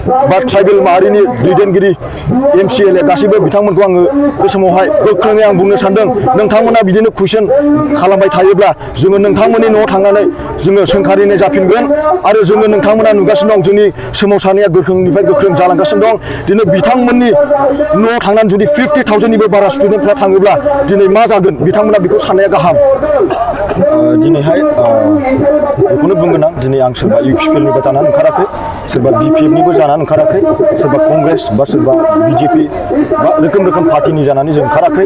बा ट्राइबेल माहारिनि दैदेनगिरि MCLA गासिबो बिथांमोनखौ आङो बे समावहाय गोख्रोङै आं बुंनो सानदों नोंथांमोना बिदिनो कुइसन खालामबाय थायोब्ला जोङो नोंथांमोननि न'आव थांनानै जोङो सोंखारिनाय जाफिनगोन आरो जोङो नोंथांमोना नुगासिनो दं जोंनि सोमावसारनाया गोख्रोंनिफ्राय गोख्रों जालांगासिनो दं दिनै बिथांमोननि न'आव थांनानै जुदि 50,000निबो बारा स्टुडेन्टफ्रा थाङोब्ला दिनै मा जागोन बिथांमोना बेखौ साननाया गाहाम दिनैहाय बेखौनो बुंगोन आं दिनै आं सोरबा UPPLनिबो जानानै ओंखाराखै सोरबा BPFनिबो जानानै ओंखाराखै सोरबा कंग्रेस बा सोरबा BJP बा रोखोम पार्टिनि जानानै जों ओंखाराखै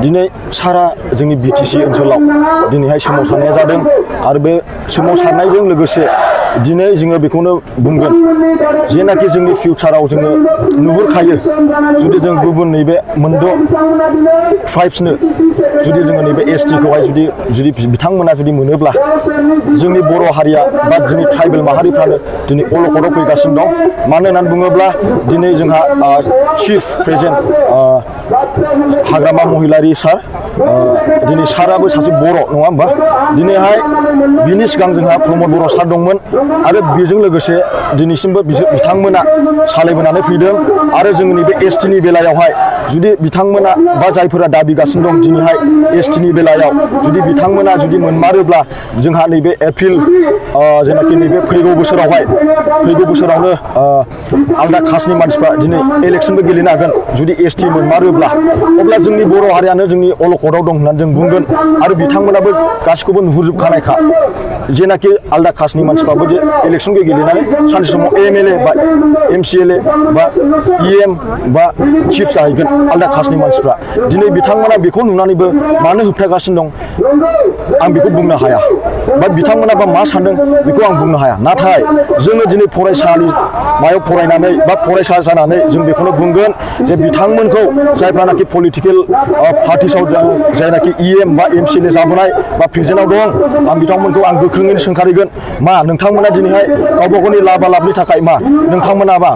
दिनै सारा जोंनि BTC ओनसोलाव दिनैहाय सोमावसारनाया जादों आरो बे सोमावसारनायजों लोगोसे दिनै जोङो बेखौनो बुंगोन जेनाखि जोंनि फिउचाराव जोङो नुहुरखायो जुदि जों गुबुन नैबे मोनद' ट्राइब्सनो जुदि जोङो नैबे ST खौहाय जुदि बिथांमोना जुदि मोनोब्ला जोंनि बर' हारिया बा जोंनि ट्राइबेल माहारिफ्रानो दिनै अलखदाव फैगासिनो दं मानो होननानै बुङोब्ला दिनै जोंहा चिफ प्रेजेन्ट हाग्रामा महिलारि सार दिनै साराबो सासे बर' नङा होमबा दिनैहाय बिनि सिगां जोंहा प्रमद बर' सार दंमोन आरो बेजों लोगोसे दिनैसिमबो बिथांमोना सालायबोनानै फैदों आरो जोंनि बे STनि बेलायावहाय जुदि बिथांमोना बा जायफोरा दाबिगासिनो दं दिनैहाय STनि बेलायाव जुदि बिथांमोना जुदि मोनमारोब्ला जोंहा नैबे एप्रिल जेनाखि नैबे फैगौ बोसोरावनो आलदा कास्टनि मानसिफ्रा दिनै इलेक्सनबो गेलेनो हागोन जुदि ST मोनमारोब्ला अब्ला जोंनि बर' हारियानो जोंनि अलखदाव दं होननानै जों बुंगोन आरो बिथांमोनाबो गासिखौबो नुहुरजोबखानायखा जेनाखि आलदा कास्टनि मानसिफ्राबो जे इलेक्सन गेलेनानै सानसे समाव MLA बा MCLA बा EM बा चिफ जाहैगोन आलदा कास्टनि मानसिफ्रा दिनै बिथांमोना बेखौ नुनानैबो मानो होबथागासिनो दं आं बेखौ बुंनो हाया बा बिथांमोनाबा मा सानदों बेखौ आं बुंनो हाया नाथाय जोङो दिनै फरायसालिमायाव फरायनानै बा फरायसा जानानै जों बेखौनो बुंगोन जे बिथांमोनखौ जायफ्रानाखि पलिटिकेल पार्टिसाव जायनाखि EM बा MCLA जाबोनाय बा प्रेजेन्टआव दं आं बिथांमोनखौ आं गोख्रोङैनो सोंखारिगोन मा नोंथांमोना दिनैहाय गावबा गावनि लाबनि थाखाय मा नोंथांमोनाबा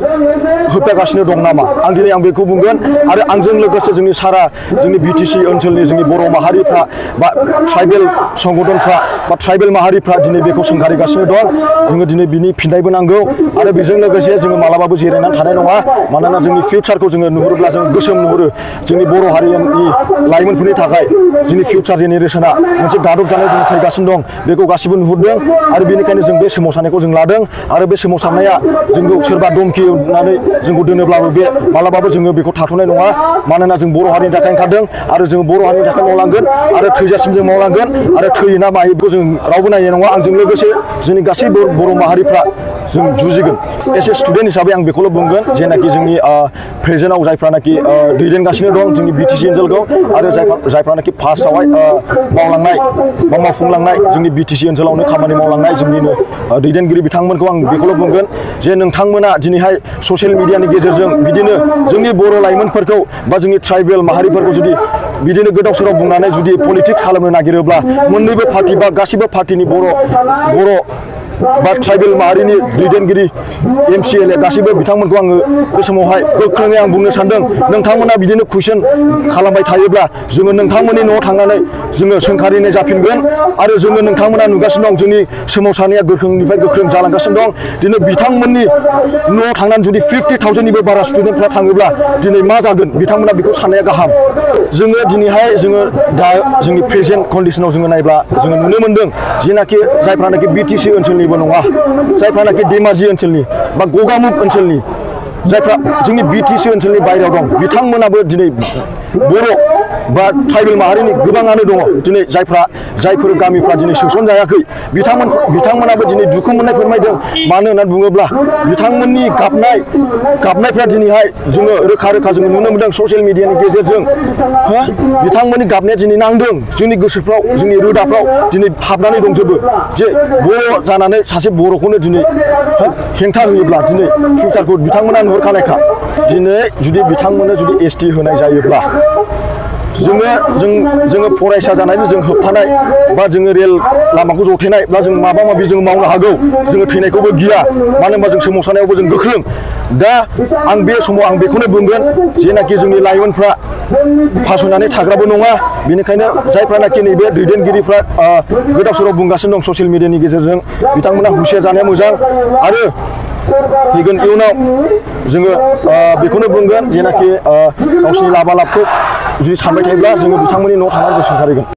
होबथागासिनो दं नामा आं दिनै आं बेखौ बुंगोन आरो आंजों लोगोसे जोंनि सारा जोंनि BTC ओनसोलनि जोंनि बर' माहारिफ्रा बा ट्राइबेल संगठनफ्रा बा ट्राइबेल माहारिफ्रा दिनै बेखौ सोंखारिगासिनो दं जोङो दिनै बिनि फिननायबो नांगौ आरो बेजों लोगोसे जोङो मालाबाबो जिरायनानै थानाय नङा मानोना जोंनि फिउचारखौ जोङो नुहुरोब्ला जों गोसोम नुहुरो जोंनि बर' हारिनि लाइमोनफोरनि थाखाय जोंनि फिउचार जेनेरेसना मोनसे गादब जानाय जों फैगासिनो दं बेखौ गासिबो नुहुरदों आरो बेनिखायनो जों बे सोमावसारनायखौ जों लादों आरो बे सोमावसारनाया जोंखौ सोरबा धमकि होनानै जोंखौ दोनोब्लाबो बे मालाबाबो जोङो बेखौ थाथ'नाय नङा मानोना जों बर' हारिनि थाखाय ओंखारदों आरो जों बर' हारिनि थाखाय मावलांगोन आरो थैजासिम जों मावलांगोन आरो थैयो ना मायो बेखौ जों रावबो नायनाय नङा आंजों लोगोसे जोंनि गासै बर' माहारिफ्रा जों जुजिगोन एसे स्टुडेन्ट हिसाबै आं बेखौल' बुंगोन जेनाखि जोंनि प्रेजेन्टआव जायफ्रानाखि दैदेनगासिनो दं जोंनि BTC ओनसोलखौ आरो जायफ्रानाखि फार्स्टआवहाय मावलांनाय बा मावफुंलांनाय जोंनि BTC ओनसोलावनो खामानि मावलांनाय जोंनिनो दैदेनगिरि बिथांमोनखौ आं बेखौल' बुंगोन जे नोंथांमोना दिनैहाय ससियेल मिडियानि गेजेरजों बिदिनो जोंनि बर' लाइमोनफोरखौ बा जोंनि ट्राइबेल माहारिफोरखौ जुदि बिदिनो गोदाव सोराव बुंनानै जुदि पलिटिक्स खालामनो नागिरोब्ला मोननैबो पार्टि बा गासिबो पार्टिनि बर' बा ट्राइबेल माहारिनि दैदेनगिरि MCLA गासिबो बिथांमोनखौ आङो बे समावहाय गोख्रोङै आं बुंनो सानदों नोंथांमोना बिदिनो कुइसन खालामबाय थायोब्ला जोङो नोंथांमोननि न'आव थांनानै जोङो सोंखारिनाय जाफिनगोन आरो जोङो नोंथांमोना नुगासिनो दं जोंनि सोमावसारनाया गोख्रोंनिफ्राय गोख्रों जालांगासिनो दं दिनै बिथांमोननि न'आव थांनानै जुदि 50,000निबो बारा स्टुडेन्टफ्रा थाङोब्ला दिनै मा जागोन बिथांमोना बेखौ साननाया गाहाम जोङो दिनैहाय जोङो दा जोंनि प्रेजेन्ट कन्डिसनाव जोङो नायब्ला जोङो नुनो मोन्दों जेनाखि जायफ्रानाखि BTC ओनसोलनि नङा जायफ्रानाखि धेमाजि ओनसोलनि बा गगामुग ओनसोलनि जायफ्रा जोंनि BTC ओनसोलनि बायरायाव दं बिथांमोनाबो दिनै बर' बा ट्राइबेल माहारिनि गोबाङानो दङ दिनै जायफोर गामिफ्रा दिनै सोसनजायाखै बिथांमोनाबो दिनै दुखु मोननाय फोरमायदों मानो होननानै बुङोब्ला बिथांमोननि गाबनायफ्रा दिनैहाय जोङो रोखा जोङो नुनो मोन्दों ससियेल मिडियानि गेजेरजों बिथांमोननि गाबनाया दिनै नांदों जोंनि गोसोफ्राव जोंनि रोदाफ्राव दिनै हाबनानै दंजोबो जे बर' जानानै सासे बर'खौनो दिनै हेंथा होयोब्ला दिनै फिउचारखौ बिथांमोना नुहुरखानायखा दिनै जुदि बिथांमोननो जुदि ST होनाय जायोब्ला जोङो फरायसा जानायनि जों होबथानाय बा जोङो रेल लामाखौ जथेनाय बा जों माबा माबि जों मावनो हागौ जोङो थैनायखौबो गिया मानो होनबा जों सोमावसारनायावबो जों गोख्रों दा आं बे समाव आं बेखौनो बुंगोन जेनाखि जोंनि लाइमोनफ्रा फासयनानै थाग्राबो नङा बेनिखायनो जायफ्रानाखि नैबे दैदेनगिरिफ्रा गोदाव सोराव बुंगासिनो दं ससियेल मिडियानि गेजेरजों बिथांमोना हुसियार जानाया मोजां आरो फैगोन इयुनाव जोङो बेखौनो बुंगोन जेनाखि गावसिनि लाबा लाबखौ जुदि सानबाय थायोब्ला जोङो बिथांमोननि न'आव थांनानै जों सोंखारिगोन।